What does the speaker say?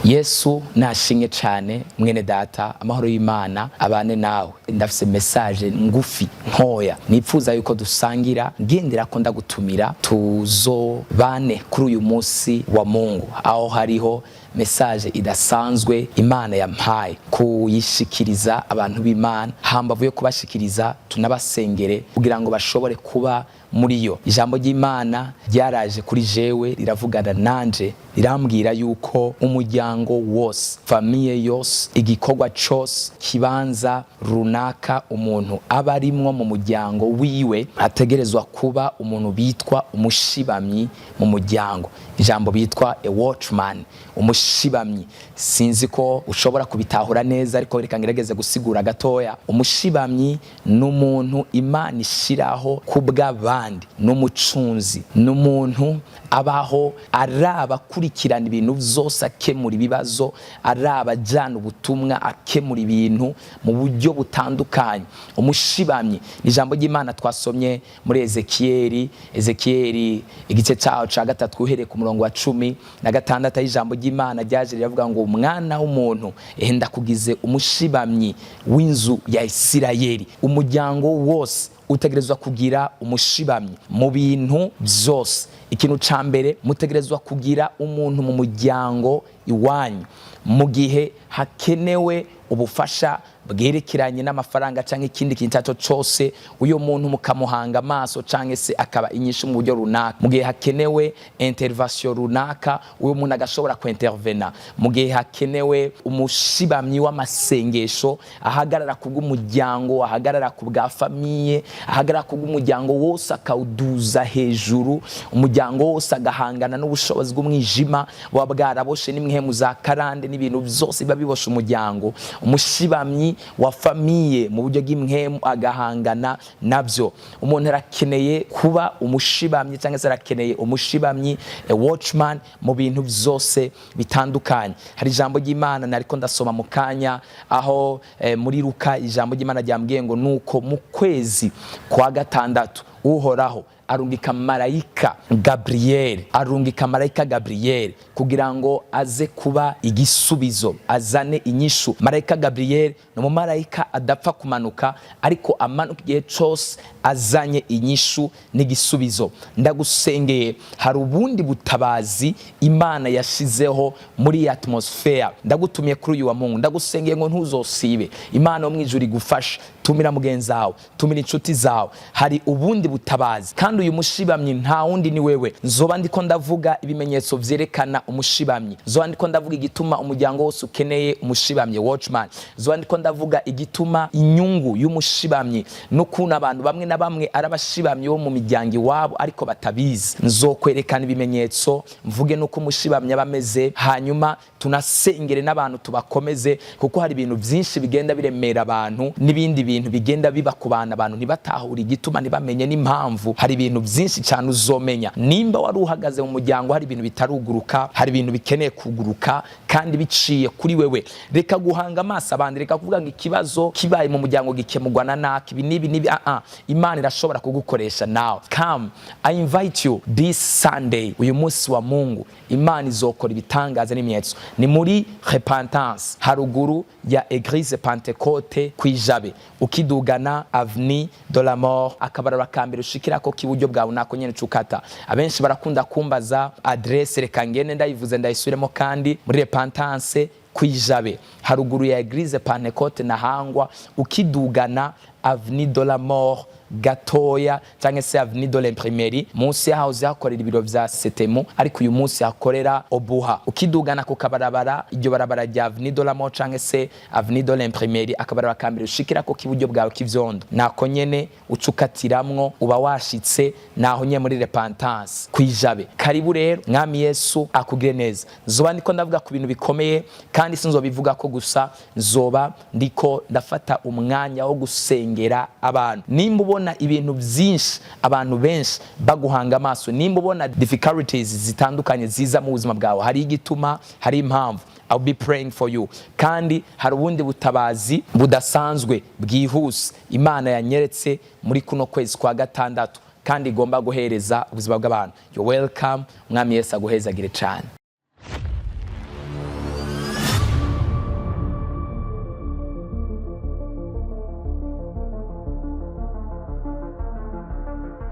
Yesu nashimwe cyane. Mwene data, amahoro y'Imana abane nawe. Ndafise message ngufi ntoya nipfuza yuko dusangira. Ngendera ko ndagutumira tuzobane kuri uyu munsi wa Mungu, aho hariho message idasanzwe Imana yampaye kuyishikiriza abantu b'Imana. Hambavu yo kubashikiriza, tunabasengere kugira ngo bashobore kuba muri yo. Ijambo ry'Imana ryaraje kuri jewe, riravugana nanje, rirambwira yuko umuryango wose, famille yose, igikorwa cose, kibanza runaka umuntu aba arimwo mu muryango wiwe, ategerezwa kuba umuntu bitwa umushibamyi mu muryango, ijambo bitwa a watchman, umushibamyi. Sinzi ko ushobora kubitahura neza, ariko reka ngerageze gusigura gatoya. Umushibamyi ni umuntu Imana ishiraho kubw'abandi, n'umucunzi, ni umuntu abaho araba akurikirana ibintu byose, akemura ibibazo, araba ajyana ubutumwa, akemura ibintu mu buryo butandukanye. Umushibamyi ni ijambo ry'Imana twasomye muri Ezekiyeli, Ezekiyeli igice cyaho cya 3, uhereye ku murongo wa 16, aho ijambo ry'Imana ryaje riravuga ngo: "Umwana w'umuntu, ndakugize umushibamyi w'inzu ya Isirayeli." Umuryango wose utegerezwa kugira umushibamyi mu bintu byose. Ikintu ca mbere, mutegerezwa kugira umuntu mu muryango iwanyu mu gihe hakenewe ubufasha bwerekeranye n'amafaranga cyangwa ikindi kintu icyo cyose, uyo muntu mukamuhanga amaso cyangwa se akaba inyishu mu buryo runaka. Mu gihe hakenewe intervention runaka, uyo muntu agashobora kuintervena. Mu gihe hakenewe umushibamyi w'amasengesho ahagarara ku bw'umuryango, ahagarara ku bwa famille, ahagarara ku bw'umuryango wose, akawuduza hejuru umuryango wose, agahangana n'ubushobozi bw'umwijima buba bwaraboshe n'imihemu za karande n'ibintu byose biba biboshe umuryango, umushibamyi wa famille mu buryo bw'imhemu agahangana nabyo. Umuntu arakeneye kuba umushibamyi cyangwa se arakeneye umushibamyi, a watchman, mu bintu byose bitandukanye. Hari ijambo ry'Imana nariko ndasoma mu kanya, aho muri Luka ijambo ry'Imana ryambwiye ngo: "Nuko mu kwezi kwa gatandatu Uhoraho arungika marayika Gabriyeli, arungika marayika Gabriyeli kugira ngo aze kuba igisubizo, azane inyishu." Marayika Gabriyeli ni umumarayika adapfa kumanuka, ariko amanuka igihe cyose azanye inyishu n'igisubizo. Ndagusengeye, hari ubundi butabazi Imana yashizeho muri iyi atmosphere. Ndagutumiye kuri uyu wa Mungu, ndagusengeye ngo ntuzosibe. Imana yo mu ijuru igufashe. Tumira mugenzi wawe, tumira inshuti zawe. Hari ubundi butabazi, kandi uyu mushibamyi nta wundi, ni wewe. Nzoba ndiko ndavuga ibimenyetso vyerekana umushibamyi, nzoba ndiko ndavuga igituma umuryango wose ukeneye umushibamyi, watchman, nzoba ndiko ndavuga igituma inyungu y'umushibamyi n'ukuntu abantu bamwe na bamwe ari abashibamyi bo mu miryango iwabo ariko batabizi. Nzokwerekana ibimenyetso, mvuge n'uko umushibamyi aba ameze, hanyuma tunasengere n'abantu, tubakomeze, kuko hari ibintu byinshi bigenda biremera abantu n'ibindi bintu bigenda biba ku bantu, abantu ntibatahure igituma, ntibamenye n'impamvu. Hari ibintu byinshi cyane uzomenya nimba wari uhagaze mu muryango, hari ibintu bitaruguruka, hari ibintu bikeneye kuguruka kandi biciye kuri wewe. Reka guhanga amaso abandi, reka kuvuga ngo ikibazo kibaye mu muryango gikemurwa na naka, ibi n'ibi n'ibi. Ah ah, Imana irashobora kugukoresha nawe. Come, I invite you this Sunday. Uyu munsi wa Mungu Imana izokora ibitangaza n'ibimenyetso. Ni muri Repentance, haruguru ya Église Pentecôte kwijabe, ukidugana Avenue de la Mort, akabarabara ka mbere ushikirako k'iburyo bwawe nako nyene cukata. Abenshi barakunda kumbaza adresse, reka ngene ndayivuze, ndayisubiremo kandi: muri Repentance kwijabe, haruguru ya Église Pentecôte na hangwa, ukidugana Avenue de la Mort gatoya cyangwa se Avenue de l'Imprimerie, munsi yaho hakorera ibiro vya Setemu, ariko uyu munsi hakorera Obuha. Ukidugana ku kabarabara, iryo barabara rya Avenue de la Mort cyangwa se Avenue de l'Imprimerie, akabarabara ka mbere ushikirako k'iburyo bwawe k'ivyondo, nako nyene ucukatiramwo uba washitse naho nyene muri Repentance kwijabe. Karibu rero, Mwami Yesu akugire neza. Nzoba ndiko ndavuga ku bintu bikomeye, kandi sinzobivuga ko gusa, nzoba ndiko ndafata umwanya wo gusengera abantu. Nimba ubona ibintu byinshi, abantu benshi baguhanga amaso, nimba ubona difficulties zitandukanye ziza mu buzima bwawe, hari igituma, hari impamvu. I'll be praying for you. Kandi hari ubundi butabazi budasanzwe bwihuse Imana yanyeretse muri kuno kwezi kwa gatandatu kandi igomba guhereza ubuzima bw'abantu. You're welcome. Umwami Yesu aguhezagire cyane.